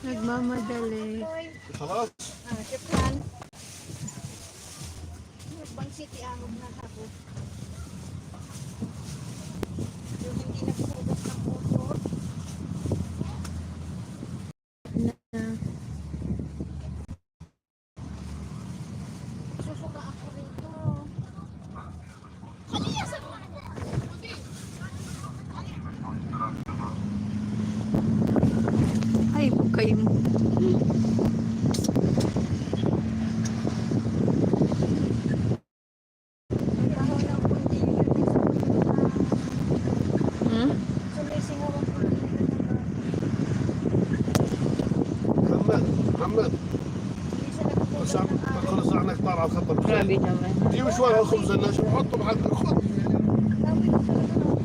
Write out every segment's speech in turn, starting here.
Nagmamadali. خلاص. Ah, شكرا. City ahog na ako. Yung hindi naghugas ng motor. Na. Susuka ako rito. Ay, bukay mo. Baho ng container din sa puno. Hmm? Sumisingaw ang container ng baho. محمد محمد. Hindi siya naghugas بس ng araw. خلص عنك طار على الخط. Grabe naman. جيب شوي هالخبز الناشف وحطه محل خذ. Tawid ko talaga no.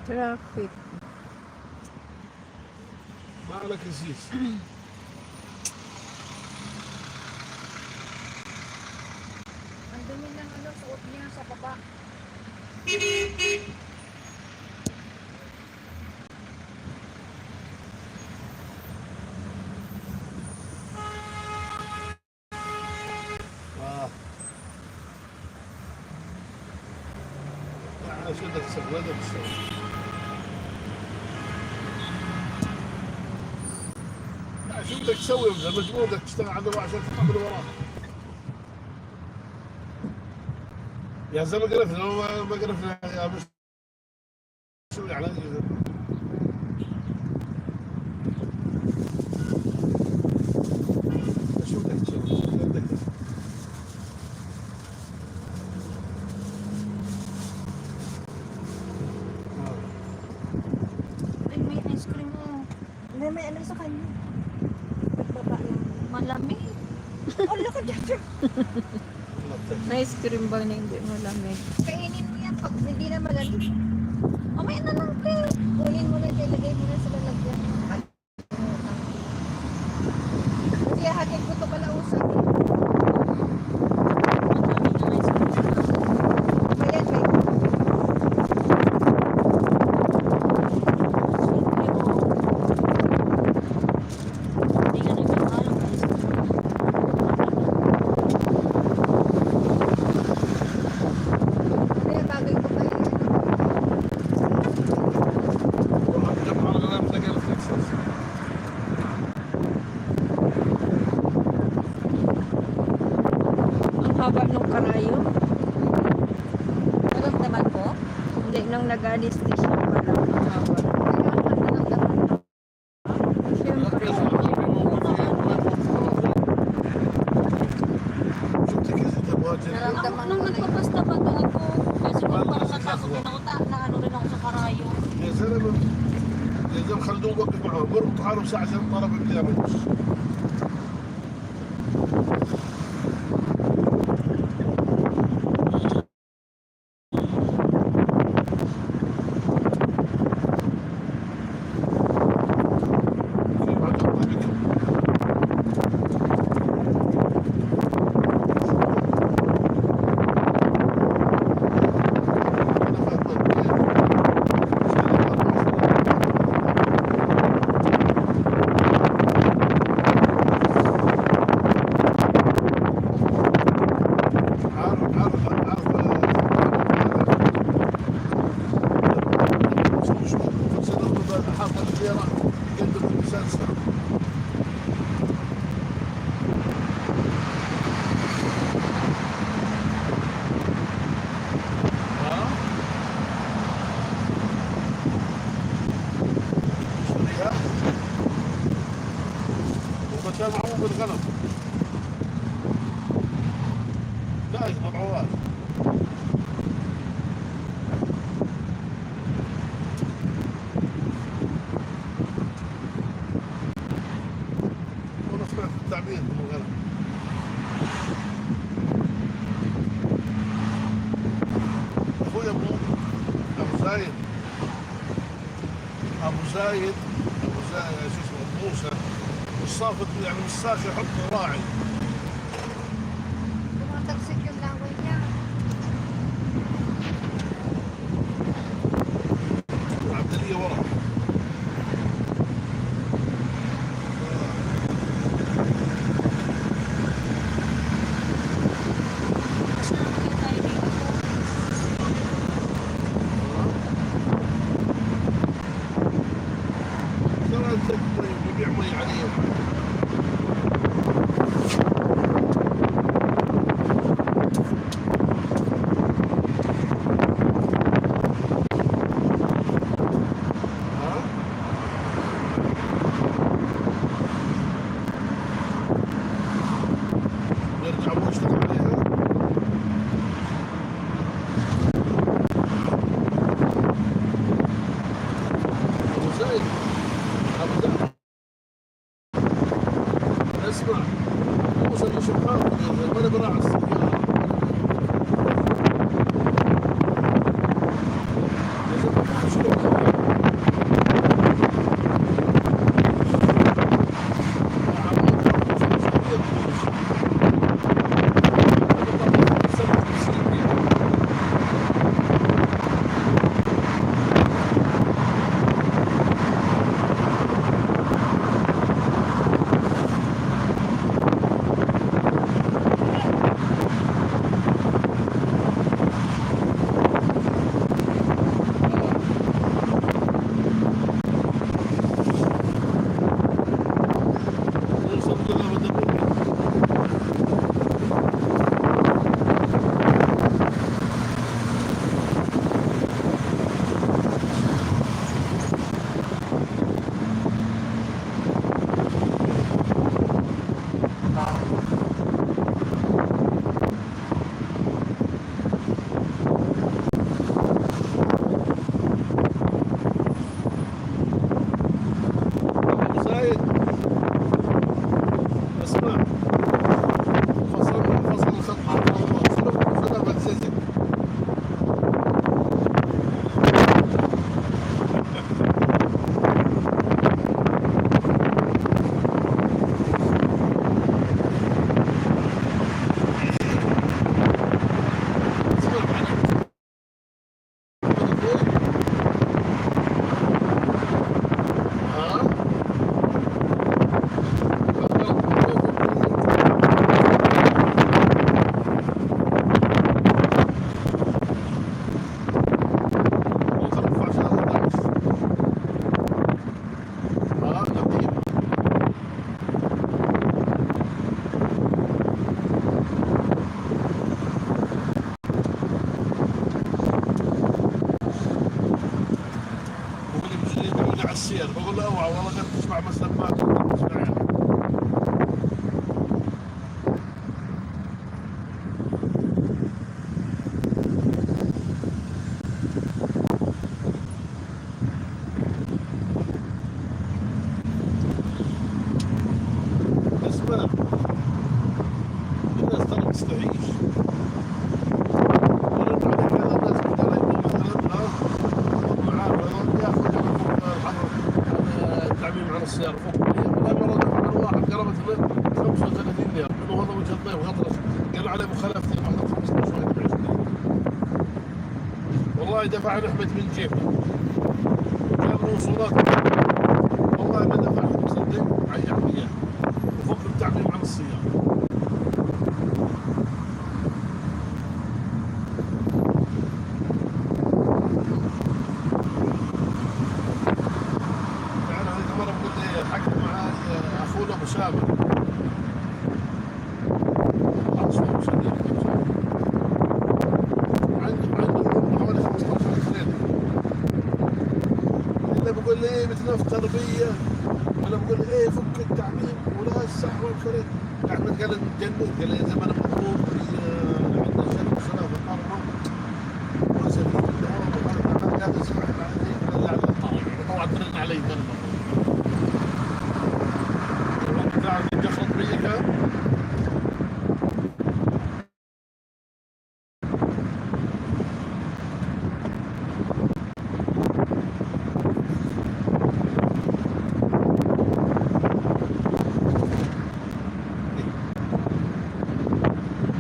Traffic. ما لك زيت. Ang dumi ng ano, suot niya sa baba. اه يعني شو بدك تسوي؟ وين بدك تسوي؟ يعني شو بدك تسوي؟ مجبور بدك تشتغل على عشان تطلع من وراك. يا زلمه قرفنا، ما قرفنا يا مش شو يعني. شو بدك تسوي؟ شو بدك تسوي؟ آه. Ay, may ice cream mo. May may ano sa kanya. Pagbaba lang. Malamig. Oh, look at that. والله بتكفي. May ice cream ba na hindi malamig? Kainin mo yan pag hindi na malamig. Mamaya na lang, pre. Kunin mo na, ilagay mo na sa lalagyan. Kasi hatid ko to kalausan eh. Ang dami ng ice cream. Ayan, may Hindi ka nagkakalang ice cream. Kaya bagay ko pa yun. روح جمع الغنم تلاقي تكساس. Ang haba ng karayo. Naramdaman ko? Hindi, nung nag-anesthesia pa lang. Ang haba. Naramdaman ko. Siyempre. شو بدك يا ستي مهاجر؟ Naramdaman Nung ko na yun. nagpapasta pa to ako, kasi kung parang natakot din ako, na ano rin ako sa karayo. يا زلمه يا زلمه خلدون وقف معه بربطوا حاله ساعه طلب مليار ونص. كيف عندهم طيب؟ أنا فاهم. ام الغنم. لا يقطعوهاش. وانا سمعت التعبير ام الغنم. اخوي ابو زايد، ابو زايد، ابو زايد، شو اسمه، ابو موسى الصافط، يعني مش ساخي يحط راعي. Tumatalsik yung laway niya. العبدليه ورا. Mas nakakita tayo dito. ترى انت بيبيع مي عليه. ها؟ يرجع ابوه يشتغل عليها. ابو زيد، ابو زيد، اسمع، موسى يوسف حافظ ولا براعي السيارة. يا زلمة شو؟ أبو زايد، اسمع، فصل فصل الخط، فصل بتزيزك. اسمع معنا. ها؟ نقيب. بقول لي بجي بقول على السير، بقول له اوعى والله قد تسمع مسلمات تسمع يعني. اسمع، الناس ترى بتستحيش. ورد عليك هذا الناس بترايبوا مثلا، ها معاه ياخذ الحظر التعميم على السيارة فوق، لا مرة دفع الواحد قرابة 35 ريال، انه والله وجه الضيف غطرس، قال عليه مخالفتين، واحدة ب 15 واحدة ب 20. والله دفع احمد من جيبه، جاب له وصولات، والله ما دفع، تصدق عيعني اياه، وفوق التعميم على السيارة. تعال هذيك المرة بقول لي حكى معي اخونا ابو سامر، اسمه ابو سامر، عنده حوالي 15 كريدت، اللي بقول لي ايه بتنفطر بيا، ولا بقول لي ايه فك التعميم ولا السحب. سكري. احمد قال متجنن، قال يا زلمة انا مضروب، عندنا شرب صلاة في القرن وسفينه الدوام، وقال تعال اسمح لي على الطريق، طبعا ترن علي ثاني مرة. تعال يخلط بي كان.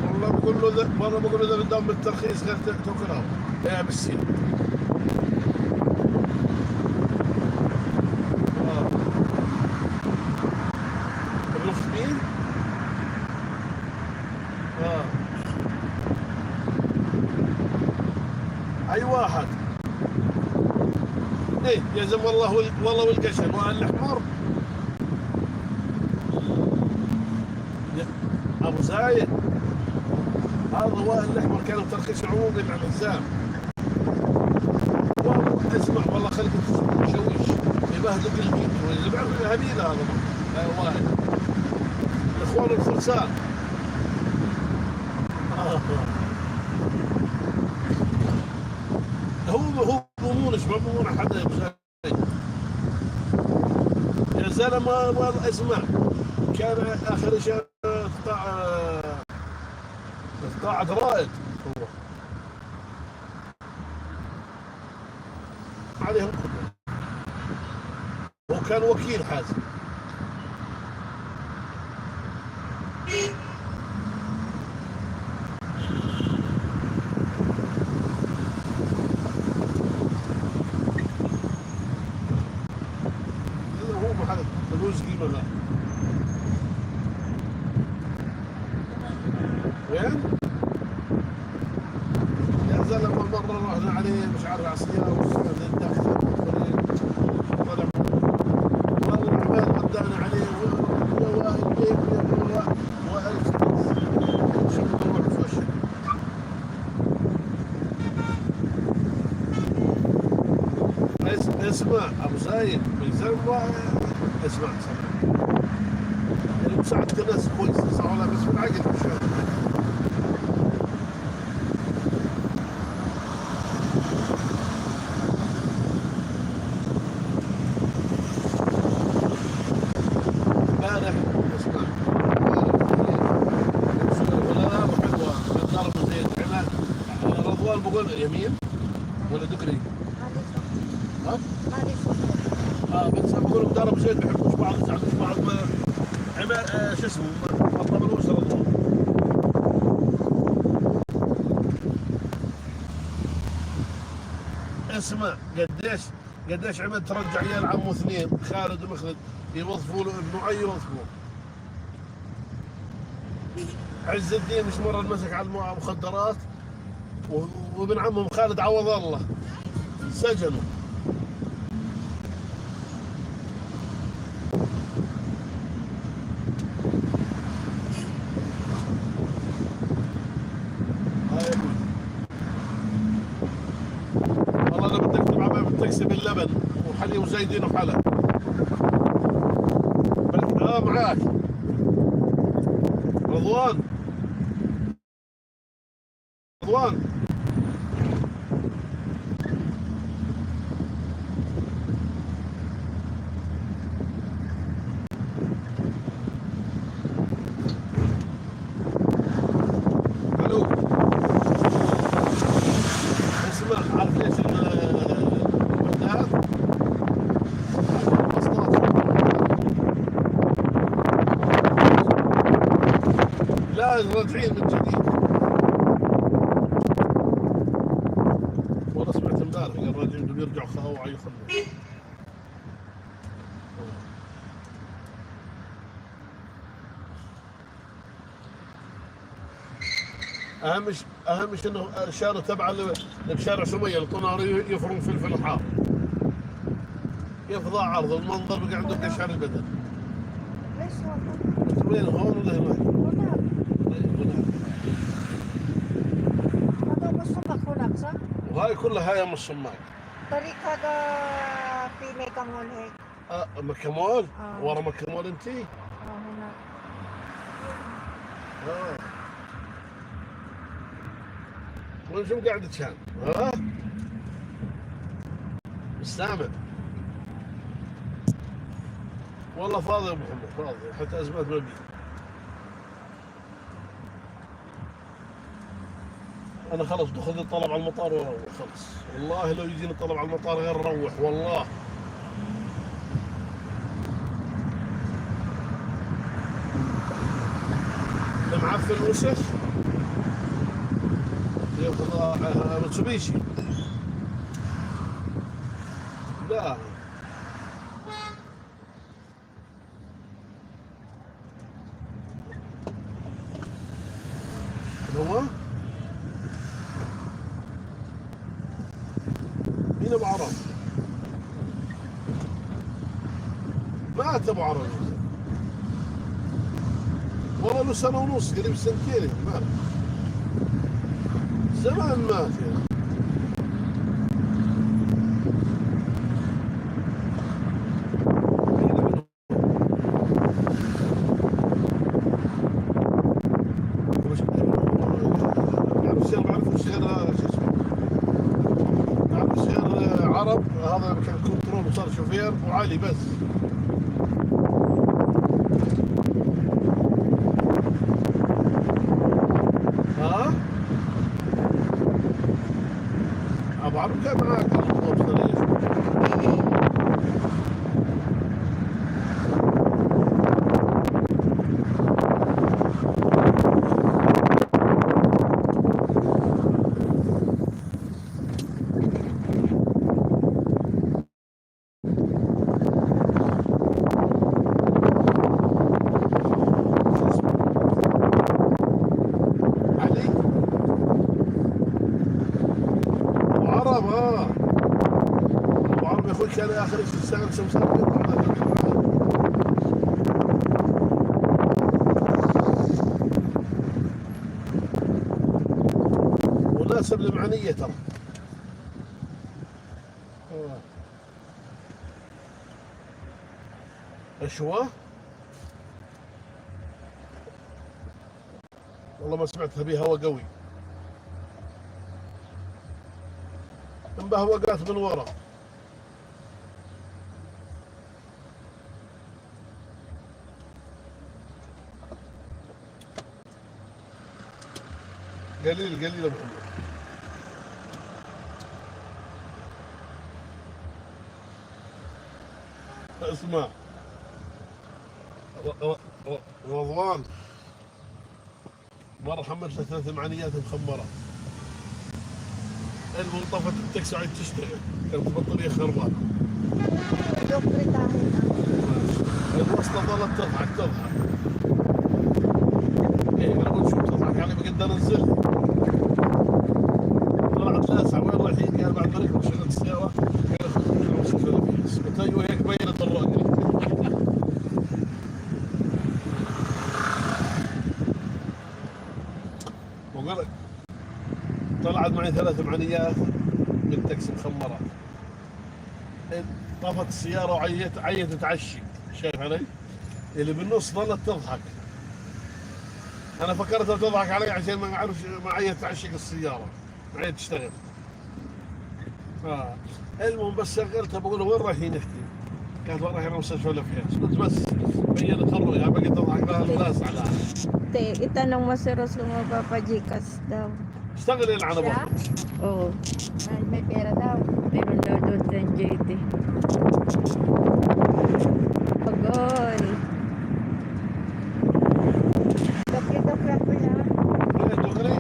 والله بقول له والله بقول له اذا بدهم بالترخيص غير تاكلها يا بالسين. ابن اخت مين؟ اي واحد؟ ايه يا زلمة، والله والله والقشن وائل الاحمر يا ابو زايد، هذا وائل الاحمر كان ترخيص عمومي مع الحزام. والله اسمع، والله خليك تشويش يبهدل الجيل اللي بعرف هبيله. هذا وائل الاخوان الفرسان. هو بمونش، ما بمون حدا يا ابو زايد يا زلمة. والله اسمع، كان اخر شيء قطاع رائد هو عليهم كلهم، هو كان وكيل حازم. هذا هو محل ملوش قيمة. لا وين؟ يا زلمة مرة رحنا عليه مش عارف على السيارة والدخل طلع، والله العمال ودانا عليه وائل بيك وائل شو بده في وشك. اسمع ابو زايد زلمة، اسمع سمع يعني مساعدة الناس كويس صح ولا؟ بس بالعقل مش امبارح. اسمع، امبارح وحلوه من ابو زيد عماد رضوان بقول يمين ولا دغري؟ ها؟ بس بقول دار ابو زيد بحبوش بعض، يزعلوش بعض، ما عماد شو اسمه ما طبلوش رضوان. اسمع قديش عماد ترجع عيال عمه اثنين خالد ومخلد يوظفوا له ابنه اي يوظفوه. عز الدين مش مرة مسك على المخدرات وابن عمهم خالد عوض الله سجنوا. هاي يا ابوي، والله انا بدك تبع باب التاكسي باللبن وحلي وزايدين وحلا. معاك رضوان. رضوان الو. اسمع، عارف ليش الوحدات؟ عشان البسطات. لا راجعين من جديد. والله سمعت امبارح قال راجعين، بدهم يرجعوا خاوة يخلوا. اهم شيء انه الشارع تبع اللي بشارع سميه القناري يفرم فلفل حار يفضع عرض المنظر بقى عنده قشعر البدن. ليش هون؟ انت وين، هون ولا هناك؟ هناك. هناك. هذا أم السمك هناك صح؟ وهاي كلها هاي ام السماق. طريق هذا في ميجا مول هيك. مكة مول. آه. ورا مكة مول انت؟ اه هناك. آه. وين شو قاعد تشان؟ ها؟ مش سامع. والله فاضي يا ابو محمد، فاضي حتى ازمات ما بي. انا خلص باخذ الطلب على المطار واروح خلص. والله لو يجيني الطلب على المطار غير اروح والله. المعفن وسخ ياخذ متسوبيشي. لا هو مين ابو عرب؟ مات ابو عرب. والله له سنة ونص، قريب سنتين يعني مات. زمان مات يعني. مين ابن مش بعرفش، انا بعرفش غير شو اسمه، بعرفش غير عرب. هذا كان كنترول وصار شوفير، وعلي بس. ها ابو عرب كان معاك على الطول. علي ابو عرب. اه ابو عرب يا اخوي كان اخر شيء الساعه 5 يطلع. وناسب المعنيه ترى. آه. ايش هو؟ والله ما سمعتها بها، هوا قوي انبه وقعت من ورا. قليل قليل يا محمد. اسمع رضوان، مرة حملت له ثلاث معنيات مخمرة. المهم طفت التاكسي وعاد تشتغل، كانت البطارية خربانة. Dokre tayo na. الوسطى ظلت تضحك تضحك. ايه انا قلت شو بتضحك علي، بقدر انزل. طلعت لاسع، وين رايحين؟ قال بعد ما ركبوا شغلت السيارة، قال خذ مستشفى الفيس. قلت ايوه هيك بينت الراجل. وقال طلعت معي ثلاث معنيات من تاكسي مخمرات. طفت السيارة وعيت عيت تعشق، شايف علي؟ اللي بالنص ظلت تضحك. انا فكرتها تضحك علي عشان ما اعرفش ما عيت تعشق السيارة، ما عيت تشتغل. آه. المهم بس شغلتها، بقول وين رايحين اختي؟ قالت وين رايحين؟ مستشفى الافياس. قلت بس بينت الرؤيا، بقيت تضحك لها وناس على. Te, itanong mo si Rose kung magpapa-Gcash daw. اشتغل يلعن ابوك. Siya? Oo. Ay, may pera daw. Meron daw doon sa JT. Pagol. Dokre, dokre ako na. إيه، دغري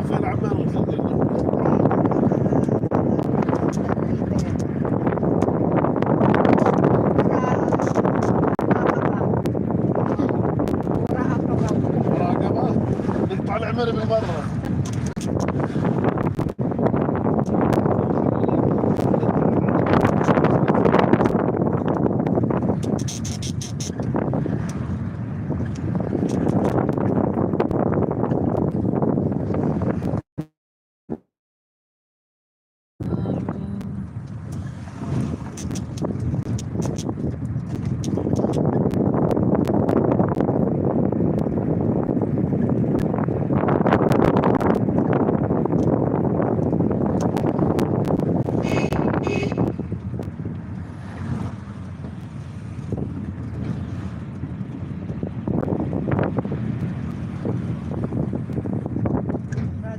فين عمان وتفضل. مراقبة نقطع العمر بالمرة.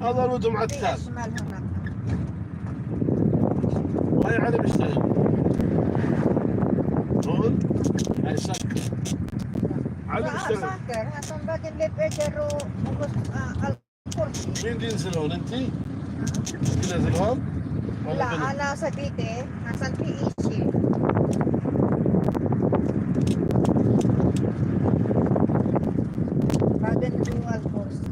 هذا بدهم في عتال. الشمال هناك. وهي علي بيشتغل هون، هاي سكر علي بيشتغل. سكر عشان باقي اللي بيجروا الكرسي. مين بينزل هون انت؟ بينزل هون؟ ولا لا بنت؟ انا صديقتي عشان في اشي. بعدين جوا الكرسي.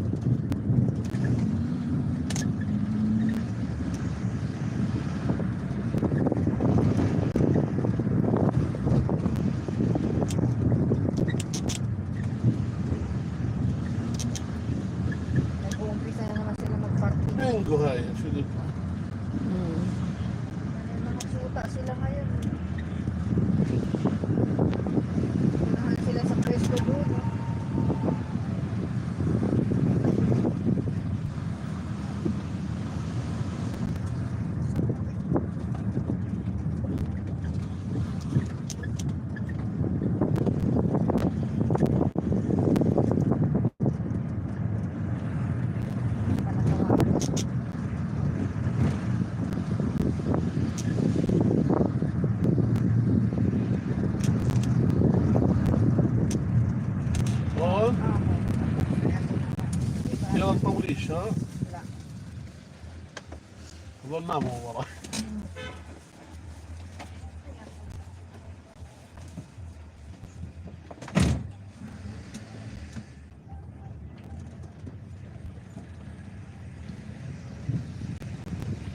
Nag-uumpisa na naman sila mag-party. بينجو هاي شو دي؟ May mga suta sila ngayon. Unahan sila sa pwesto doon. Oh. Palakawan. هون Okay. يلا تطوليش ها؟ لا. ظل ناموا ورا.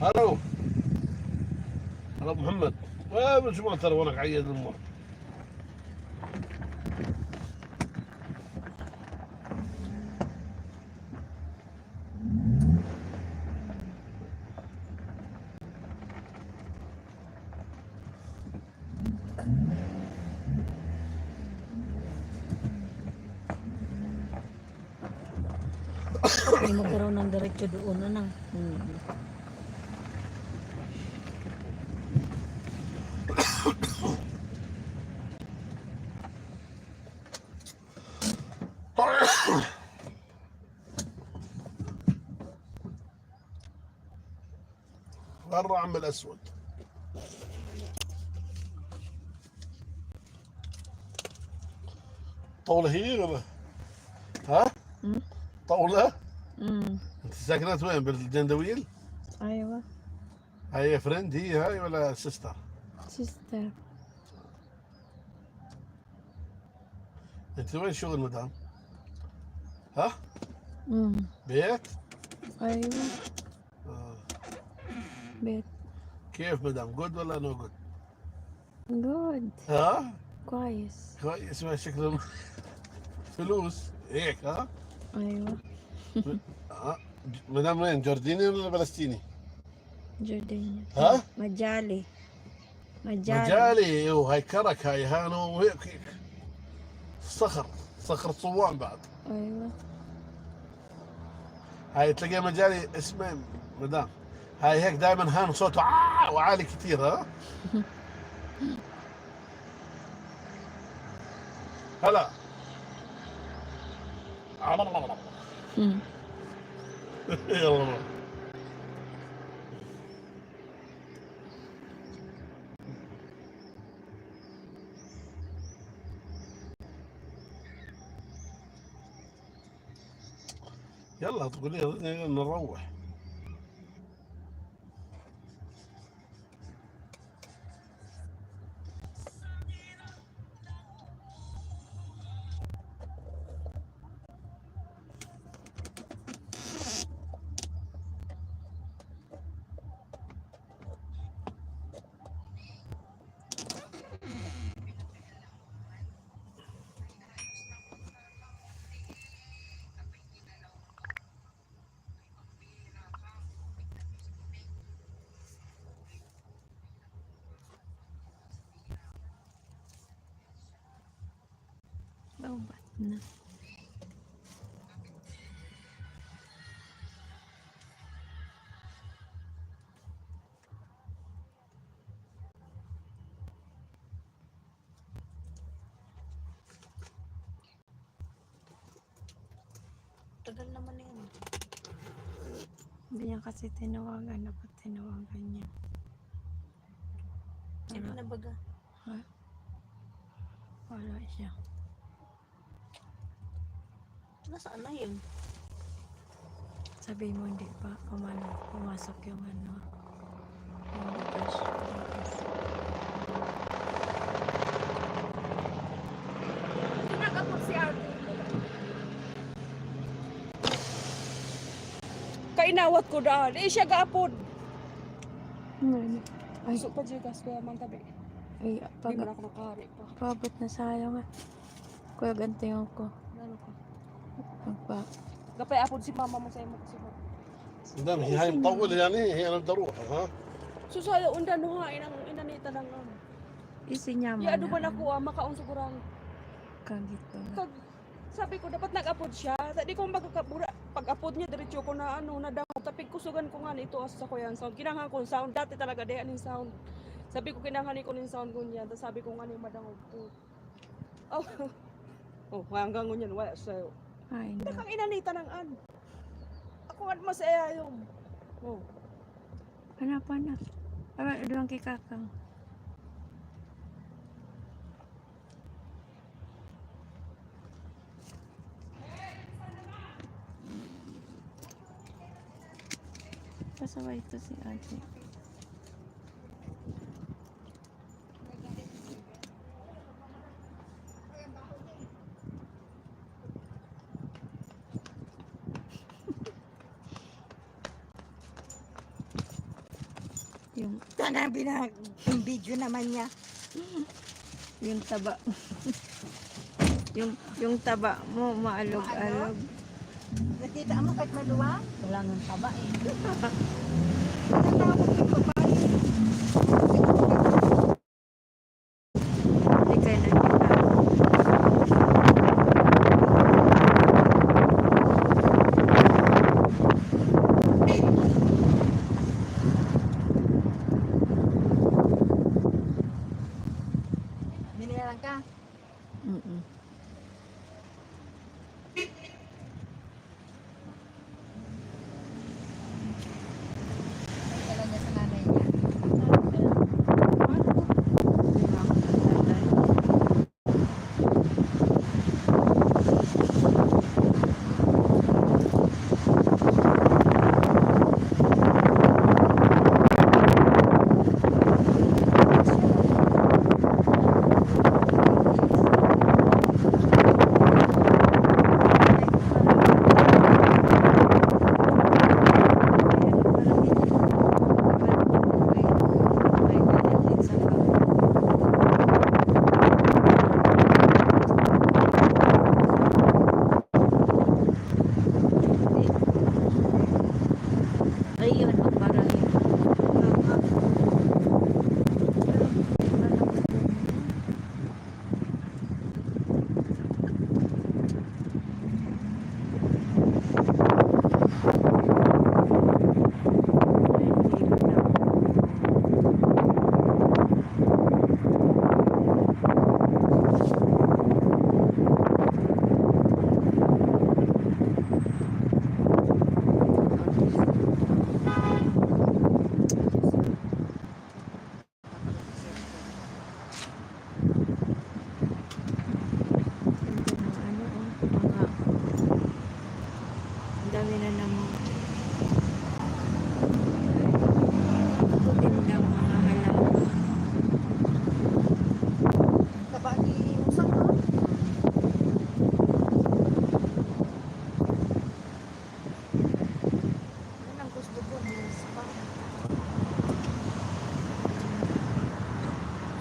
الو هلا أبو محمد، وين شو تلفونك عيد المر؟ Hindi magkaroon ng diretso doon, ano? برا عم الاسود. طاولة هي ولا؟ ها؟ طاولة؟ انت ساكنات وين؟ بالجندويل؟ ايوه. هاي friend هي هاي ولا sister؟ Sister. انت وين شغل مدام؟ ها؟ بيت؟ ايوه. آه. بيت. كيف مدام؟ Good ولا no good؟ Good. ها؟ كويس. كويس، ما شكله فلوس هيك ها؟ ايوه. ها؟ مدام وين؟ جورديني ولا فلسطيني؟ Jordanian. ها؟ مجالي مجالي. مجالي، وهي كرك هاي هانو وهيك هيك صخر صخر صوان بعد. ايوه. هاي تلاقيها مجالي اسمه مدام، هاي هيك دائما هان صوته آه وعالي كثير ها. هلا. يلا يلا تقول لي نروح. Lowbat na. Tagal naman na yun. Hindi niya kasi tinawagan. Dapat tinawagan niya. Sino na baga? Ha? Wala siya. Nasaan na yun? Sabi mo hindi pa umano, pumasok yung ano. Yung cash. Cash. Pinag-apod si ate. Kainawat ko daan. Eh, siya gaapod. Ano? Ay, So, pa Gcash kuya man tabi. ay, Di pag man ako nakahari pa. paabot na sayang ah. Kuya, gantihan ko. Ano ka? Magpa. Gapay apod si mama mo sa imo kasi. دام هي هاي مطولة يعني هي انا بدي اروح ها So sayo unda no ha inang inanita lang ang. Isinya mo Ya na. duman ako ah, makaon sigurang. Kagito. Kag sabi ko dapat nag-apod siya. Sa di ko magkakabura. Pag apod niya diretso ko na ano na damo tapig kusugan ko nga nito asa sa kuyan sound. Kinahanglan ko sound dati talaga di aning sound. Sabi ko kinahanglan ko ning sound ko niya. Tapos sabi ko nga ni madangog ko. Oh. Oh, hanggang ngunyan wala sayo. Ay, Hindi no. kang inanita ng an. Ako nga masaya yung. Oh. Hanapan na. Ay, doon kay Kakang. Pasaway ito si ate. Yung, Sana binag, yung video naman niya. yung taba. Yung taba mo, maalog-alog. Nakita mo kahit maluwa? Wala nang taba eh. Natawag yung babae. Hindi kayo nakita. Binayaran ka? Mm-mm. May dala niya sa nanay niya. Di ba ako tatay? May ganyan din sa pag- Ayun, parang yun. Ganda ng ano, oh, mga ang dami na namang tindang mga halaman. Taba ni Usang, no? Yan ang gusto ko, yung spa.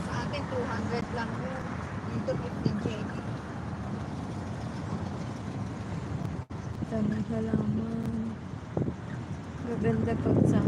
Sa atin, 200 lang yun. Dito, 15 JD. Daming halaman. Gaganda pag sa